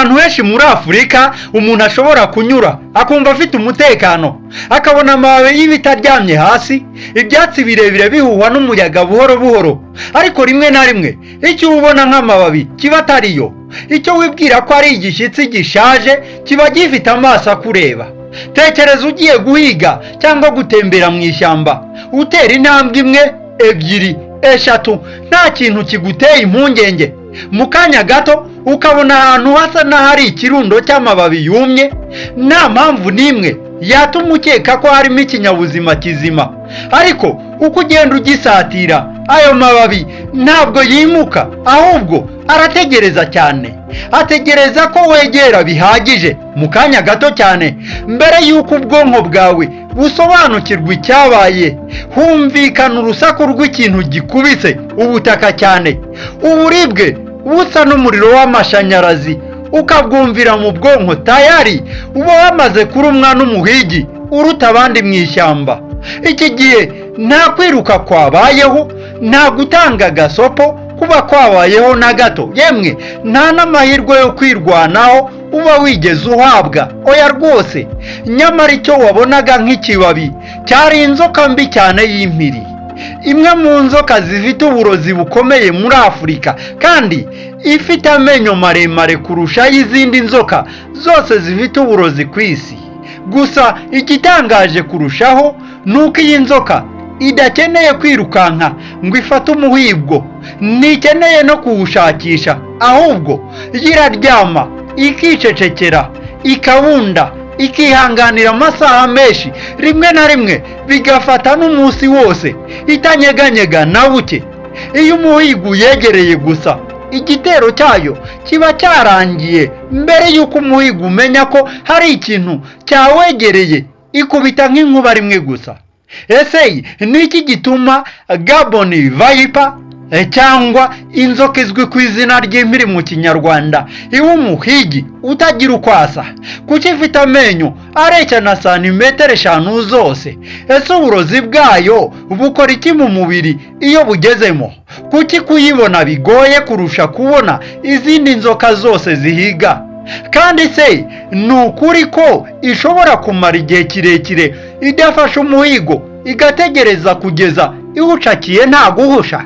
Ahantu henshi muri Afurika umuntu ashobora kunyura akumva afite umutekano, akabona amababi y'ibiti aryamye hasi, ibyatsi birebire bihuhwa n'umuyaga buhoro buhoro. Ariko rimwe na rimwe icyo ubona nk'amababi kiba atariyo. Icyo wibwira ko ari igishyitsi gishaje kiba gifite amaso akureba. Tekereza ugiye guhiga cyangwa gutembera mu ishyamba, utera intambwe imwe, ebyiri, eshatu, nta kintu kiguteye impungenge. Mu kanya gato ukabona ahantu hasa n'ahari ikirundo cy'amababi yumye, nta mpamvu n'imwe yatuma ukeka ko harimo ikinyabuzima kizima. Ariko uko ugenda ugisatira, ayo mababi ntabwo yimuka, ahubwo arategereza cyane, ategereza ko wegera bihagije. Mu kanya gato cyane, mbere y'uko ubwonko bwawe busobanukirwa icyabaye, humvikana urusaku rw'ikintu gikubise ubutaka cyane, uburibwe busa n'umuriro w'amashanyarazi ukabwumvira mu bwonko. Tayari uba wamaze kurumwa n'umuhigi uruta abandi mu ishyamba. Iki gihe nta kwiruka kwabayeho, nta gutanga agasopo kuba kwabayeho na gato, yemwe nta n'amahirwe yo kwirwanaho uba wigeze uhabwa, oya rwose. Nyamara icyo wabonaga nk'ikibabi cyari inzoka mbi cyane y'impiri, imwe mu nzoka zifite uburozi bukomeye muri Afurika, kandi ifite amenyo maremare kurusha ay'izindi nzoka zose zifite uburozi ku isi. Gusa igitangaje kurushaho ni uko iyi nzoka idakeneye kwirukanka ngo ifate umuhigo, ntikeneye no kuwushakisha, ahubwo yo iraryama, ikicecekera, ikabunda, ikihanganira amasaha menshi, rimwe na rimwe bigafata n'umunsi wose, itanyeganyega na buke. Iyo umuhigo uyegereye gusa, igitero cyayo kiba cyarangiye mbere y'uko umuhigo umenya ko hari ikintu cyawegereye. Ikubita nk'inkuba rimwe gusa. Ese ni iki gituma Gabon viper, cyangwa inzoka izwi ku izina ry'impiri mu Kinyarwanda, iba umuhigi utagira uko asa? Kuki ifite amenyo areshya na santimetero 5 zose? Ese uburozi bwayo bukora iki mu mubiri iyo bugezemo? Kuki kuyibona bigoye kurusha kubona izindi nzoka zose zihiga? Kandi se ni ukuri ko ishobora kumara igihe kirekire idafashe umuhigo, igategereza kugeza iwucakiye nta guhusha?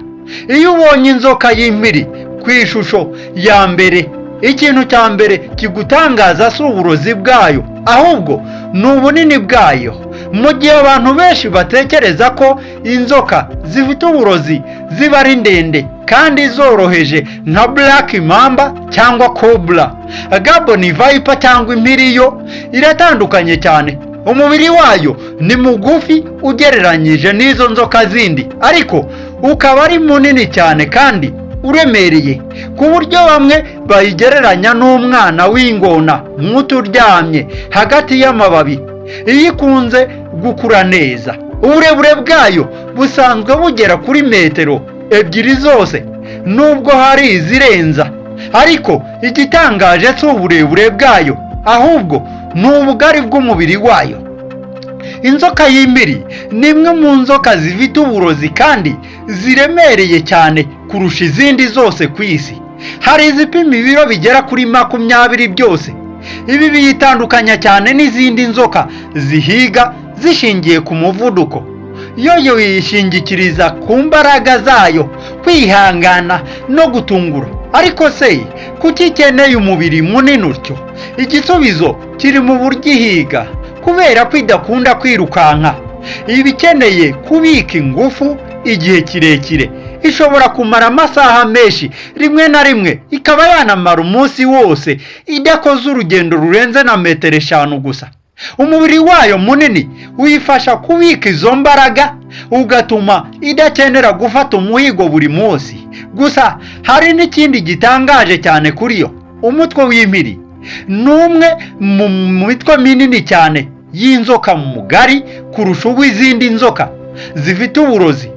Iyo ubonye inzoka y'impiri ku ishusho ya mbere, ikintu cya mbere kigutangaza si uburozi bwayo, ahubwo ni ubunini bwayo. Mu gihe abantu benshi batekereza ko inzoka zifite uburozi ziba ari ndende kandi zoroheje nka black mamba cyangwa cobra, Gabon viper cyangwa impiri yo iratandukanye cyane. Umubiri wayo ni mugufi ugereranyije n'izo nzoka zindi, ariko ukaba ari munini cyane kandi uremereye, ku buryo bamwe bayigereranya n'umwana w'ingona muto uryamye hagati y'amababi. Iyo ikunze gukura neza, uburebure bwayo busanzwe bugera kuri metero 2 zose, nubwo hari izirenza. Ariko igitangaje si uburebure bwayo, ahubwo ni ubugari bw'umubiri wayo. Inzoka y'impiri ni imwe mu nzoka zifite uburozi kandi ziremereye cyane kurusha izindi zose ku isi. Hari izipima ibiro bigera kuri 20 byose. Ibi biyitandukanya cyane n'izindi nzoka zihiga zishingiye ku muvuduko. Yo yishingikiriza ku mbaraga zayo, kwihangana no gutungura. Ariko se kuki ikeneye umubiri munini utyo? Igisubizo kiri mu buryo ihiga. Kubera ko idakunda kwirukanka, iba ikeneye kubika ingufu igihe kirekire. Ishobora kumara amasaha menshi, rimwe na rimwe ikaba yanamara umunsi wose idakoze urugendo rurenze na metero 5 gusa. Umubiri wayo munini uyifasha kubika izo mbaraga, ugatuma idakenera gufata umuhigo buri munsi. Gusa hari n'ikindi gitangaje cyane kuri yo: umutwe w'impiri ni umwe mu mitwe minini cyane y'inzoka, mugari kurusha uw'izindi nzoka zifite uburozi.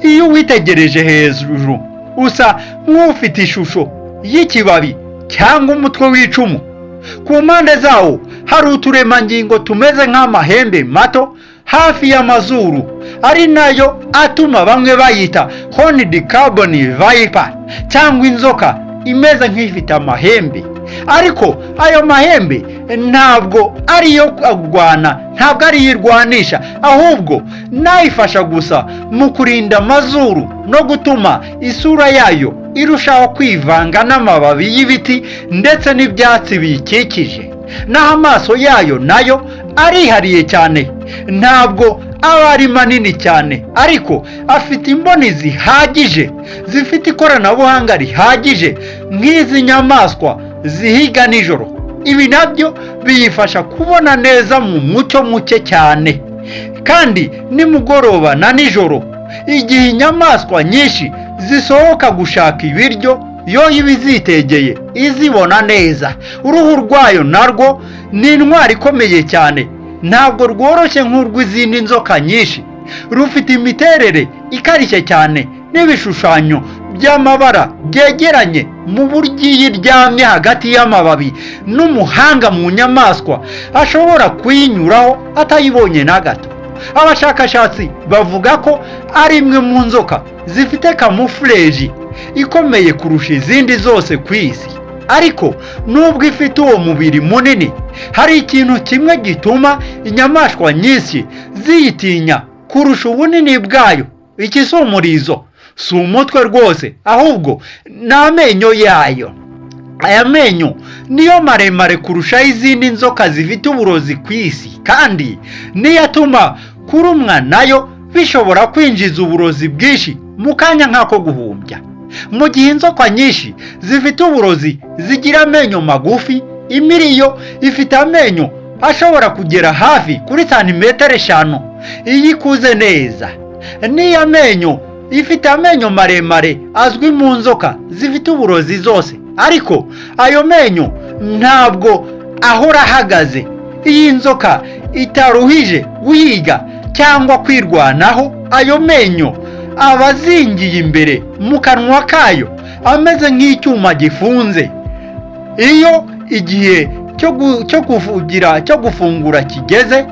Iyo uwitegereje hejuru, usa nk'ufite ishusho y'ikibabi cyangwa umutwe w'icumu. Ku mpande zawo hari uturemangingo tumeze nk'amahembe mato hafi y'amazuru, ari nayo atuma bamwe bayita horned Gabon viper cyangwa inzoka imeze nk'ifite amahembe. Ariko ayo mahembe ntabwo ariyo kurwana, ntabwo ariyo irwanisha, ahubwo nayifasha gusa mu kurinda amazuru no gutuma isura yayo irushaho kwivanga n'amababi y'ibiti ndetse n'ibyatsi biyikikije. Naho amaso yayo nayo arihariye cyane. Ntabwo aba ari manini cyane, ariko afite imboni zihagije, zifite ikoranabuhanga rihagije nk'izi nyamaswa zihiga nijoro. Ibi nabyo biyifasha kubona neza mu mucyo muke cyane, kandi nimugoroba na nijoro, igihe inyamaswa nyinshi zisohoka gushaka ibiryo, yo iba izitegeye, izibona neza. Uruhu rwayo narwo ni intwari ikomeye cyane. Ntabwo rworoshye nk'urw'izindi nzoka nyinshi. Rufite imiterere ikarishye cyane n'ibishushanyo by'amabara byegeranye, mu buryo iyo iryamye hagati y'amababi, n'umuhanga mu nyamaswa ashobora kuyinyuraho atayibonye na gato. Abashakashatsi bavuga ko ari imwe mu nzoka zifite camouflage ikomeye kurusha izindi zose ku isi. Ariko nubwo ifite uwo mubiri munini, hari ikintu kimwe gituma inyamaswa nyinshi ziyitinya kurusha ubunini bwayo. Iki si umurizo, si umutwe rwose, ahubwo ni amenyo yayo. Aya menyo niyo maremare kurusha izindi nzoka zifite uburozi ku isi, kandi niyo atuma kurumwa nayo bishobora kwinjiza uburozi bwinshi mu kanya nk'ako guhumbya. Mu gihe inzoka nyinshi zifite uburozi zigira amenyo magufi, impiri yo ifite amenyo ashobora kugera hafi kuri santimetero 5 iyo ikuze neza. Niyo amenyo ifite amenyo maremare azwi mu nzoka zifite uburozi zose, ariko ayo menyo ntabwo ahora ahagaze. Iyo inzoka itaruhije guhiga cyangwa kwirwanaho, ayo menyo aba azingiye imbere mu kanwa kayo, ameze nk'icyuma gifunze. Iyo igihe cyo kuvugira, cyo gufungura kigeze,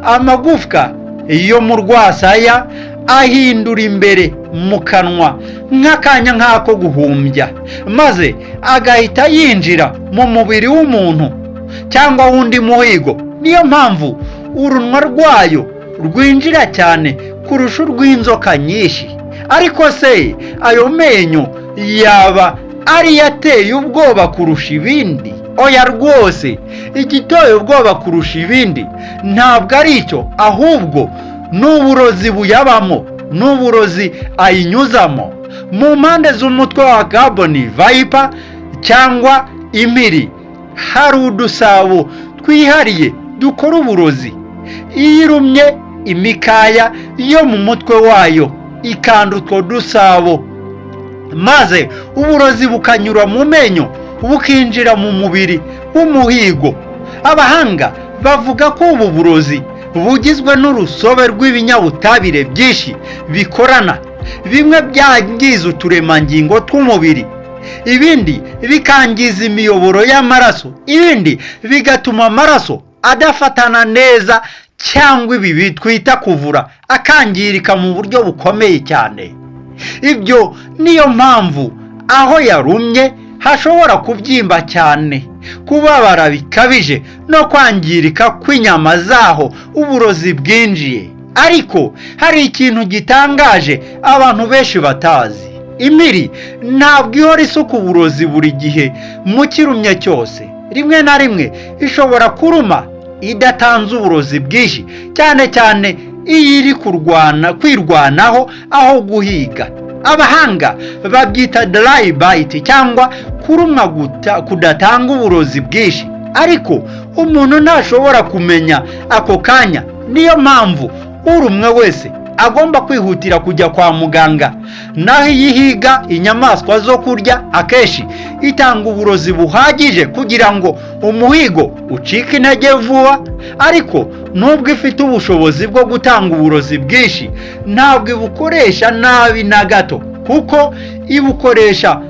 amagufwa yo mu rwasaya ahindura imbere mu kanwa nk'akanya nk'ako guhumbya, maze agahita yinjira mu mubiri w'umuntu cyangwa w'undi muhigo. Niyo mpamvu urunwa rwayo rwinjira cyane kurusha urw'inzoka nyinshi. Ariko se ayo menyo yaba ariyo ateye ubwoba kurusha ibindi? Oya rwose, igiteye ubwoba kurusha ibindi ntabwo ari icyo, ahubwo ni uburozi buyabamo, ni uburozi ayinyuzamo. Mu mpande z'umutwe wa Gaboon viper cyangwa impiri hari udusabo twihariye dukora uburozi. Iyo irumye, imikaya yo mu mutwe wayo ikanda utwo dusabo, maze uburozi bukanyura mu menyo bukinjira mu mubiri w'umuhigo. Abahanga bavuga ko ubu burozi bugizwe n'urusobe rw'ibinyabutabire byinshi bikorana, bimwe byangiza uturemangingo tw'umubiri, ibindi bikangiza imiyoboro y'amaraso, ibindi bigatuma amaraso adafatana neza, cyangwa ibi twita kuvura akangirika mu buryo bukomeye cyane. Ibyo niyo mpamvu aho yarumye hashobora kubyimba cyane, kubabara bikabije no kwangirika kw'inyama zaho uburozi bwinjiye. Ariko hari ikintu gitangaje abantu benshi batazi: impiri ntabwo ihora isuka uburozi buri gihe mu kirumye cyose. Rimwe na rimwe ishobora kuruma idatanze uburozi bwinshi, cyane cyane iyo iri kurwana, kwirwanaho aho guhiga. Abahanga babyita dry bite cyangwa kurumwa kudatanga uburozi bwinshi, ariko umuntu ntashobora kumenya ako kanya. Niyo mpamvu urumwe wese agomba kwihutira kujya kwa muganga. Naho iyo ihiga inyamaswa zo kurya, akenshi itanga uburozi buhagije kugira ngo umuhigo ucike intege vuba. Ariko nubwo ifite ubushobozi bwo gutanga uburozi bwinshi, ntabwo ibukoresha nabi na gato, kuko ibukoresha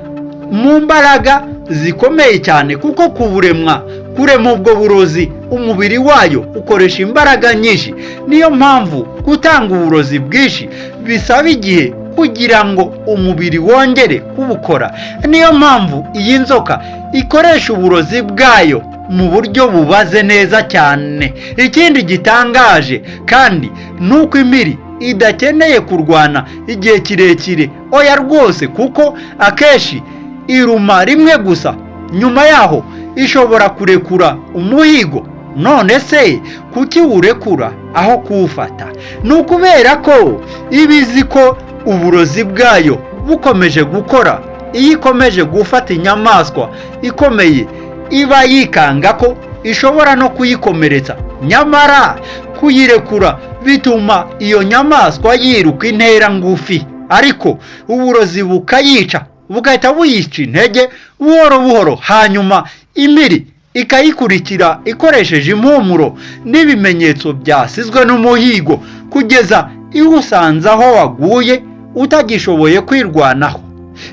mu mbaraga zikomeye cyane, kuko kuburemwa, kurema ubwo burozi, umubiri wayo ukoresha imbaraga nyinshi. Niyo mpamvu gutanga uburozi bwinshi bisaba igihe kugira ngo Kugira ngo umubiri wongere kubukora. Niyo mpamvu iyi nzoka ikoresha uburozi bwayo mu buryo bubaze neza cyane. Ikindi gitangaje kandi ni uko impiri idakeneye kurwana igihe kirekire, oya rwose, kuko akenshi iruma rimwe gusa, nyuma yaho ishobora kurekura umuhigo. None se kuki wurekura aho kuwufata? Ni ukubera ko iba izi ko uburozi bwayo bukomeje gukora. Iyo ikomeje gufata inyamaswa ikomeye, iba yikanga ko ishobora no kuyikomeretsa. Nyamara kuyirekura bituma iyo nyamaswa yiruka intera ngufi, ariko uburozi bukayica, bugahita buyica intege buhoro buhoro. Hanyuma impiri ikayikurikira ikoresheje impumuro n'ibimenyetso byasizwe n'umuhigo, kugeza iwusanze aho waguye utagishoboye kwirwanaho.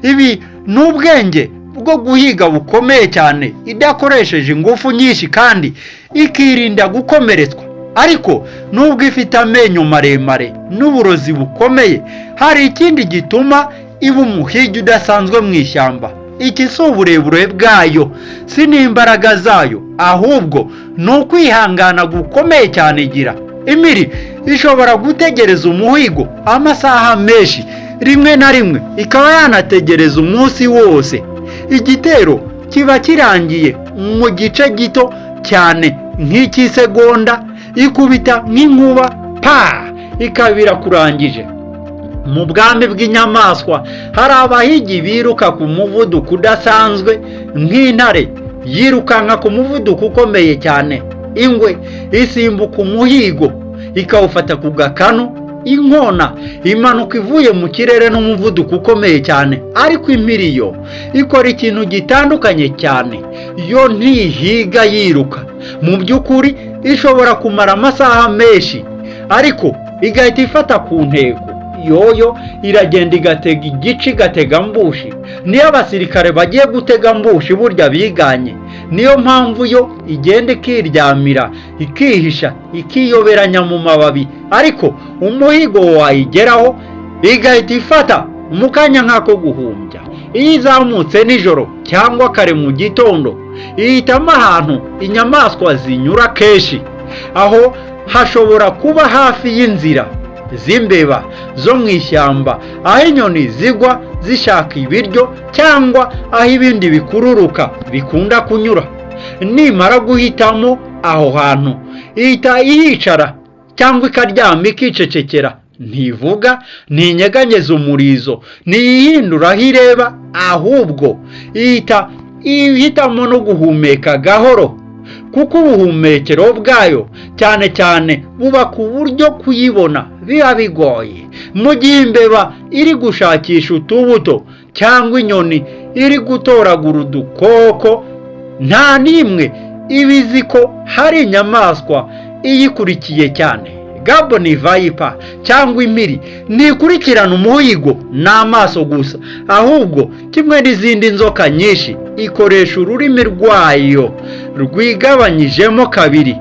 Ibi ni ubwenge bwo guhiga bukomeye cyane, idakoresheje ingufu nyinshi kandi ikirinda gukomeretswa. Ariko nubwo ifite amenyo maremare n'uburozi bukomeye, hari ikindi gituma iba umuhigi udasanzwe mu ishyamba. Iki si uburebure bwayo, si n'imbaraga zayo, ahubwo ni ukwihangana gukomeye cyane igira. Impiri ishobora gutegereza umuhigo amasaha menshi, rimwe na rimwe ikaba yanategereza umunsi wose. Igitero kiba kirangiye mu gice gito cyane nk'icy'isegonda, ikubita nk'inkuba, pa, ikaba irakurangije. Mu bwami bw'inyamaswa hari abahigi biruka ku muvuduko udasanzwe, nk'intare yirukanka ku muvuduko ukomeye cyane, ingwe isimbuka umuhigo ikawufata ku gakanu, inkona imanuka ivuye mu kirere n'umuvuduko ukomeye cyane. Ariko impiri yo ikora ikintu gitandukanye cyane. Yo ntihiga yiruka. Mu by'ukuri ishobora kumara amasaha menshi, ariko igahita ifata ku ntego. Yoyo iragenda igatega igice, igatega ambush. Niyo abasirikare bagiye gutega ambush burya biganye. Niyo mpamvu yo igenda ikiryamira, ikihisha, ikiyoberanya mu mababi, ariko umuhigo wayigeraho igahita ifata mu kanya nk'ako guhumbya. Iyo izamutse nijoro cyangwa kare mu gitondo, ihitamo ahantu inyamaswa zinyura kenshi. Aho hashobora kuba hafi y'inzira z'imbeba zo mu ishyamba, aho inyoni zigwa zishaka ibiryo, cyangwa aho ibindi bikururuka bikunda kunyura. Nimara guhitamo aho hantu, ihita ihicara cyangwa ikaryama, ikicecekera. Ntivuga, ntinyeganyeza umurizo, ntiyihindura aho ireba, ahubwo ihita ihitamo no guhumeka gahoro, kuko ubuhumekero bwayo cyane cyane buba ku buryo kuyibona biba bigoye. Mu gihe imbeba iri gushakisha utubuto cyangwa inyoni iri gutoragura udukoko, nta n'imwe iba izi ko hari inyamaswa iyikurikiye cyane. Gaboon viper cyangwa impiri ntikurikirana umuhigo n'amaso gusa, ahubwo kimwe n'izindi nzoka nyinshi ikoresha ururimi rwayo rwigabanyijemo kabiri.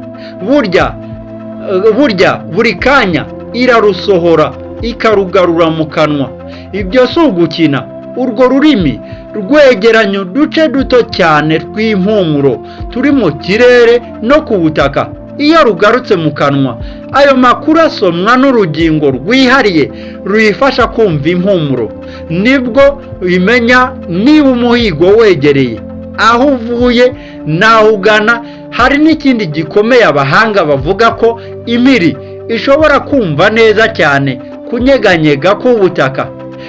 Burya buri kanya irarusohora ikarugarura mu kanwa. Ibyo si ugukina. Urwo rurimi rwegeranya uduce duto cyane tw'impumuro turi mu kirere no ku butaka. Iyo rugarutse mu kanwa, ayo makuru asomwa n'urugingo rwihariye ruyifasha kumva impumuro. Nibwo bimenya niba umuhigo wegereye, aho uvuye n'aho ugana. Hari n'ikindi gikomeye. Abahanga bavuga ko impiri ishobora kumva neza cyane kunyeganyega k'ubutaka.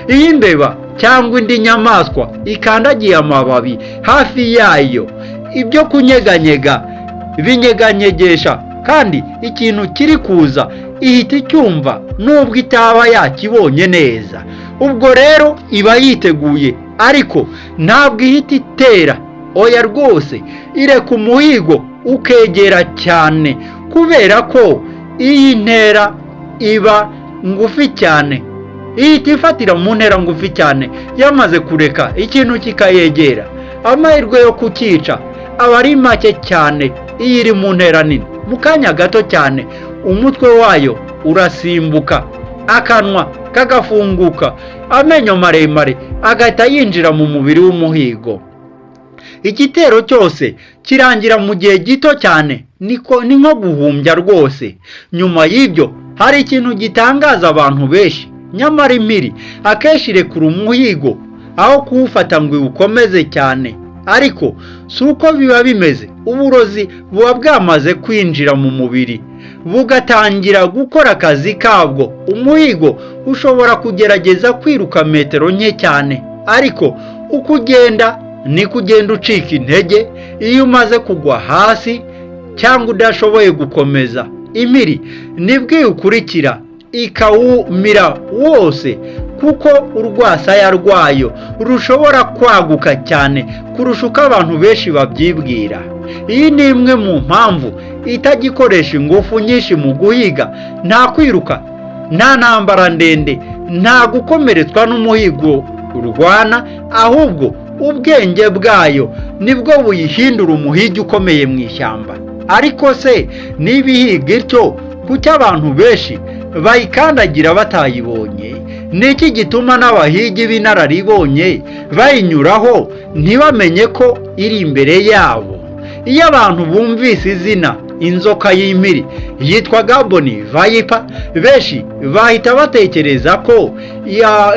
Iyo imbeba cyangwa indi nyamaswa ikandagiye amababi hafi yayo, ibyo kunyeganyega binyeganyegesha kandi ikintu kiri kuza ihita icyumva nubwo itaba yakibonye neza. Ubwo rero iba yiteguye, ariko ntabwo ihita itera, oya rwose. Ireka umuhigo ukegera cyane, kubera ko iyi ntera iba ngufi cyane, ihita ifatira mu ntera ngufi cyane. Yamaze kureka ikintu kikayegera, amahirwe yo kucyica aba ari make cyane. Iyo iri mu ntera nini, mu kanya gato cyane umutwe wayo urasimbuka. Akanwa kagafunguka, amenyo maremare agahita yinjira mu mubiri w'umuhigo. Igitero cyose kirangira mu gihe gito cyane, niko ni nko guhumbya rwose. Nyuma y'ibyo hari ikintu gitangaza abantu benshi. Nyamara impiri akenshi irekura umuhigo aho kuwufata ngo iwukomeze cyane, ariko si uko biba bimeze. Uburozi buba bwamaze kwinjira mu mubiri, bugatangira gukora akazi kabwo. Umuhigo ushobora kugerageza kwiruka metero nke cyane, ariko uko ugenda niko ugenda ucika intege. Iyo umaze kugwa hasi cyangwa udashoboye gukomeza, impiri nibwo iwukurikira ikawumira wose, kuko urwasaya rwayo rushobora kwaguka cyane kurusha uko abantu benshi babyibwira. Iyi ni imwe mu mpamvu itagikoresha ingufu nyinshi mu guhiga. Nta kwiruka, nta ntambara ndende, nta gukomeretswa n'umuhigo urwana, ahubwo ubwenge bwayo nibwo buyihindura umuhigi ukomeye mu ishyamba. Ariko se niba ihiga ityo, kuki abantu benshi bayikandagira batayibonye? Ni iki gituma n'abahigi b'inararibonye bayinyuraho ntibamenye ko iri imbere yabo? Iyo abantu bumvise izina inzoka y'impiri yitwa Gabon Viper, benshi bahita batekereza ko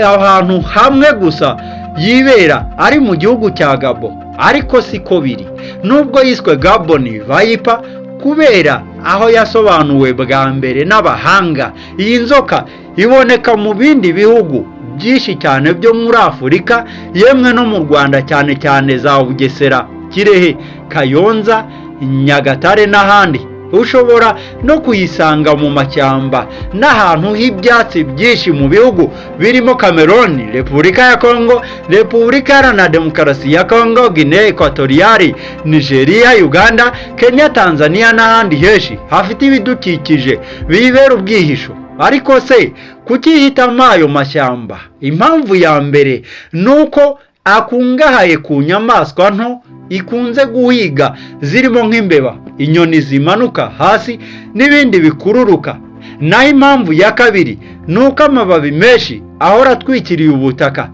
ahantu hamwe gusa yibera ari mu gihugu cya Gabo, ariko siko biri. Nubwo yiswe Gabon Viper kubera aho yasobanuwe bwa mbere n'abahanga, iyi nzoka iboneka mu bindi bihugu byinshi cyane byo muri Afurika, yemwe no mu Rwanda, cyane cyane za Bugesera, Kirehe, Kayonza, Nyagatare n'ahandi. Ushobora no kuyisanga mu mashyamba n'ahantu h'ibyatsi byinshi mu bihugu birimo Cameroon, Repubulika ya Kongo, Repubulika Iharanira Demokarasi ya Kongo, Guinea Equatoriale, Nigeria, Uganda, Kenya, Tanzania n'ahandi henshi hafite ibidukikije bibera ubwihisho. Ariko se kuki ihitamo ayo mashyamba? Impamvu ya mbere ni uko akungahaye ku nyamaswa nto ikunze guhiga, zirimo nk'imbeba, inyoni zimanuka hasi n'ibindi bikururuka. Naho impamvu ya kabiri ni uko amababi menshi ahora atwikiriye ubutaka.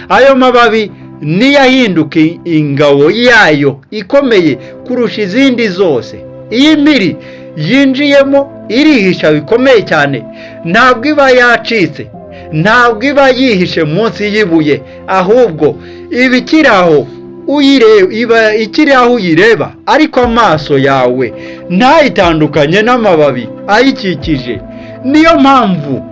Ayo mababi niyo ahinduka ingabo yayo ikomeye kurusha izindi zose. Iyo impiri yinjiyemo, irihisha bikomeye cyane. Ntabwo iba yacitse, ntabwo iba yihishe munsi y'ibuye, ahubwo iba ikiri aho iba ikiri aho uyireba, ariko amaso yawe ntayitandukanye n'amababi ayikikije. Niyo mpamvu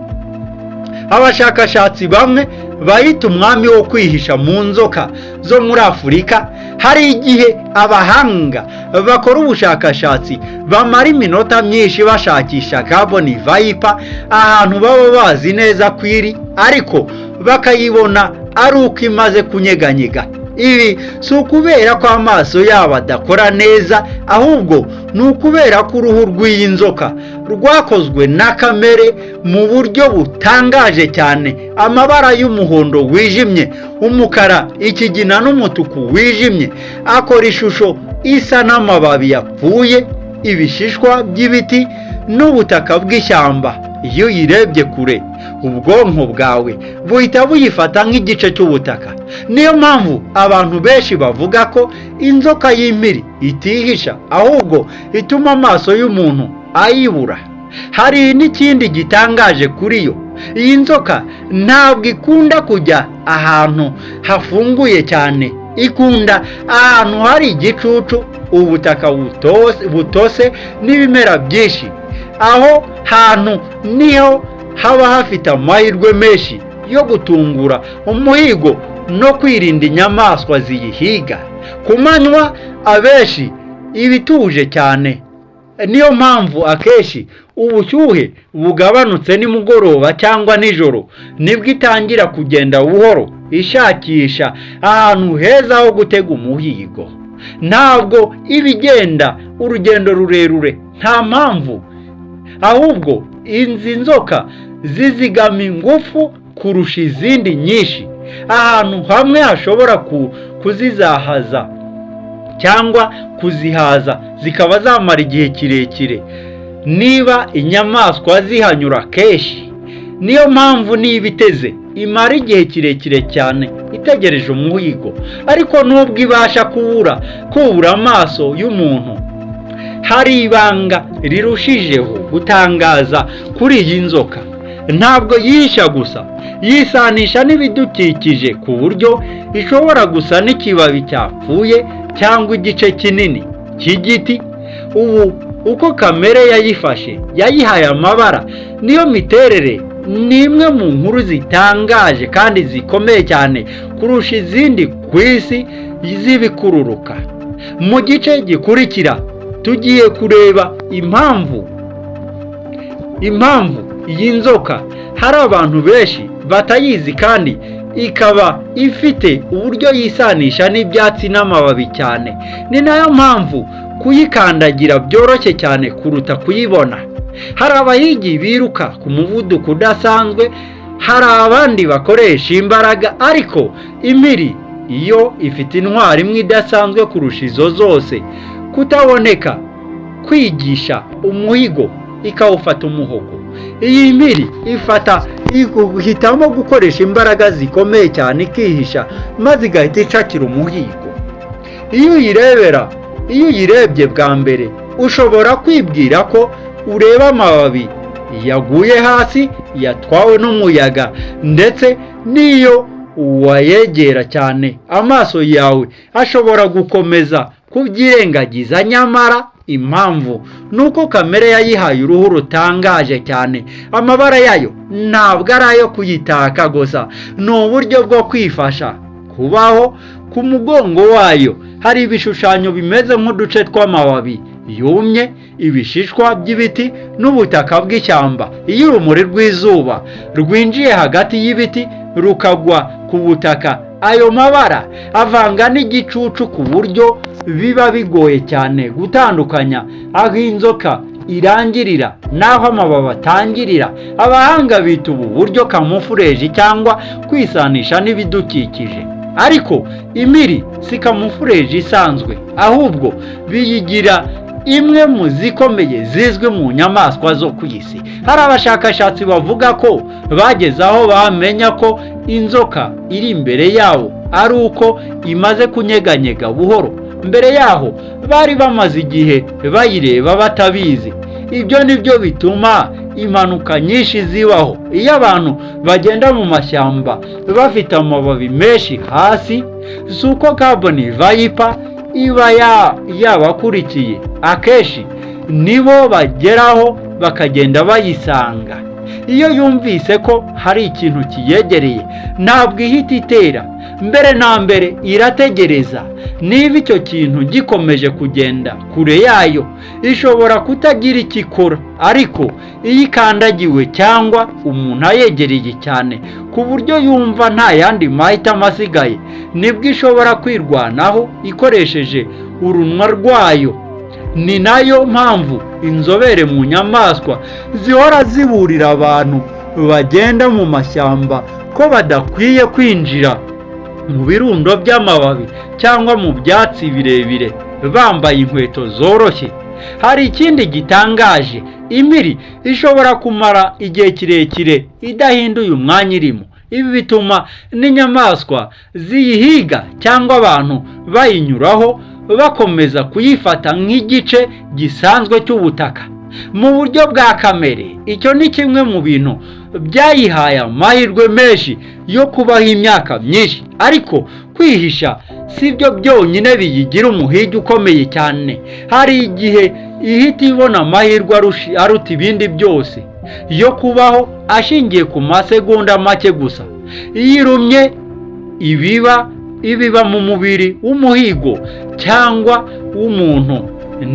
abashakashatsi bamwe bayita umwami wo kwihisha mu nzoka zo muri Afurika. Hari igihe abahanga bakora ubushakashatsi bamara iminota myinshi bashakisha Gabon Viper ahantu baba bazi neza ko iri, ariko bakayibona ari uko imaze kunyeganyega. Ibi si ukubera ko amaso yabo adakora neza, ahubwo ni ukubera ko uruhu rw'iyi nzoka rwakozwe na kamere mu buryo butangaje cyane. Amabara y'umuhondo wijimye, umukara, ikigina n'umutuku wijimye akora ishusho isa n'amababi yapfuye, ibishishwa by'ibiti n'ubutaka bw'ishyamba. Iyo uyirebye kure, ubwonko bwawe buhita buyifata nk'igice cy'ubutaka. Niyo mpamvu abantu benshi bavuga ko inzoka y'impiri itihisha, ahubwo ituma amaso y'umuntu ayibura. Hari n'ikindi gitangaje kuri yo. Iyi nzoka ntabwo ikunda kujya ahantu hafunguye cyane. Ikunda ahantu hari igicucu, ubutaka butose n'ibimera byinshi. Aho hantu niho haba hafite amahirwe menshi yo gutungura umuhigo no kwirinda inyamaswa ziyihiga. Ku manywa abenshi iba ituje cyane. Niyo mpamvu akenshi ubushyuhe bugabanutse nimugoroba cyangwa nijoro, nibwo itangira kugenda buhoro ishakisha ahantu heza ho gutega umuhigo. Ntabwo iba igenda urugendo rurerure nta mpamvu, ahubwo izi nzoka zizigama ingufu kurusha izindi nyinshi. Ahantu hamwe hashobora kuzizahaza cyangwa kuzihaza, zikaba zamara igihe kirekire niba inyamaswa zihanyura kenshi. Niyo mpamvu niba iteze imara igihe kirekire cyane itegereje umuhigo. Ariko nubwo ibasha kubura amaso y'umuntu, hari ibanga rirushijeho gutangaza kuri iyi nzoka. Ntabwo yihisha gusa, yisanisha n'ibidukikije ku buryo ishobora gusa n'ikibabi cyapfuye cyangwa igice kinini cy'igiti. Ubu uko kamere yayifashe, yayihaye amabara niyo miterere, ni imwe mu nkuru zitangaje kandi zikomeye cyane kurusha izindi ku isi z'ibikururuka. Mu gice gikurikira tugiye kureba impamvu iyi nzoka hari abantu benshi batayizi, kandi ikaba ifite uburyo yisanisha n'ibyatsi n'amababi cyane. Ni nayo mpamvu kuyikandagira byoroshye cyane kuruta kuyibona. Hari abahigi biruka ku muvuduko udasanzwe, hari abandi bakoresha imbaraga, ariko impiri iyo ifite intwaro imwe idasanzwe kurusha izo zose: kutaboneka, kwigisha umuhigo ikawufata umuhogo. Iyi mpiri ifata ihitamo gukoresha imbaraga zikomeye cyane, ikihisha, maze igahita icakira umuhigo. Iyo uyirebye bwa mbere, ushobora kwibwira ko ureba amababi yaguye hasi yatwawe n'umuyaga. Ndetse n'iyo wayegera cyane, amaso yawe ashobora gukomeza kubyirengagiza. Nyamara impamvu ni uko kamere yayihaye uruhu rutangaje cyane. Amabara yayo ntabwo ari ayo kuyitaka gusa, ni uburyo bwo kwifasha kubaho. Ku mugongo wayo hari ibishushanyo bimeze nk'uduce tw'amababi yumye, ibishishwa by'ibiti n'ubutaka bw'ishyamba. Iyo urumuri rw'izuba rwinjiye hagati y'ibiti rukagwa ku butaka, ayo mabara avanga n'igicucu ku buryo biba bigoye cyane gutandukanya aho inzoka irangirira n'aho amababi atangirira. Abahanga bita ubu buryo camouflage cyangwa kwisanisha n'ibidukikije. Ariko impiri si camouflage isanzwe, ahubwo biyigira imwe mu zikomeye zizwi mu nyamaswa zo ku isi. Hari abashakashatsi bavuga ko bageze aho bamenya ko inzoka iri imbere yabo ari uko imaze kunyeganyega buhoro. Mbere yaho bari bamaze igihe bayireba batabizi. Ibyo ni byo bituma impanuka nyinshi zibaho iyo abantu bagenda mu mashyamba bafite amababi menshi hasi. Si uko Carbon Viper iba yabakurikiye, akenshi nibo bageraho bakagenda bayisanga. Iyo yumvise ko hari ikintu kiyegereye, ntabwo ihita itera. Mbere na mbere irategereza. Niba icyo kintu gikomeje kugenda kure yayo, ishobora kutagira icyo ikora. Ariko iyo ikandagiwe cyangwa umuntu ayegereye cyane ku buryo yumva nta yandi mahitamo asigaye, nibwo ishobora kwirwanaho ikoresheje urunwa rwayo. Ni nayo mpamvu inzobere mu nyamaswa zihora ziburira abantu bagenda mu mashyamba ko badakwiye kwinjira mu birundo by'amababi cyangwa mu byatsi birebire bambaye inkweto zoroshye. Hari ikindi gitangaje: impiri ishobora kumara igihe kirekire idahinduye umwanya irimo. Ibi bituma n'inyamaswa ziyihiga cyangwa abantu bayinyuraho bakomeza kuyifata nk'igice gisanzwe cy'ubutaka. Mu buryo bwa kamere, icyo ni kimwe mu bintu byayihaye amahirwe menshi yo kubaho imyaka myinshi. Ariko kwihisha si byo byonyine biyigira umuhigi ukomeye cyane. Hari igihe ihita ibona amahirwe aruta ibindi byose yo kubaho, ashingiye ku masegonda make gusa. Iyo irumye, ibiba mu mubiri w'umuhigo cyangwa w'umuntu.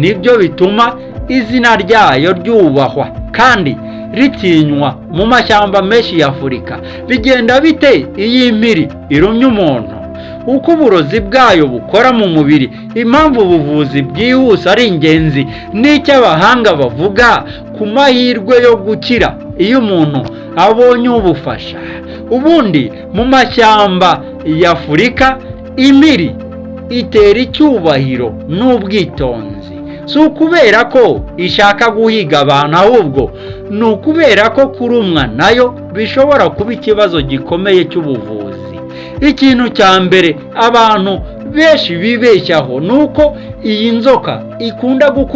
Nibyo bituma izina ryayo ryubahwa kandi ritinywa mu mashyamba menshi ya Afurika. Bigenda bite iyo impiri irumye umuntu? Uko uburozi bwayo bukora mu mubiri, impamvu ubuvuzi bwihuse ari ingenzi, n'icyo abahanga bavuga ku mahirwe yo gukira iyo umuntu abonye ubufasha. Ubundi mu mashyamba ya Afurika, impiri itera icyubahiro n'ubwitonzi. Si ukubera ko ishaka guhiga abantu, ahubwo ni ukubera ko kurumwa nayo bishobora kuba ikibazo gikomeye cy'ubuvuzi. Ikintu cya mbere abantu benshi bibeshyaho ni uko iyi nzoka ikunda gukura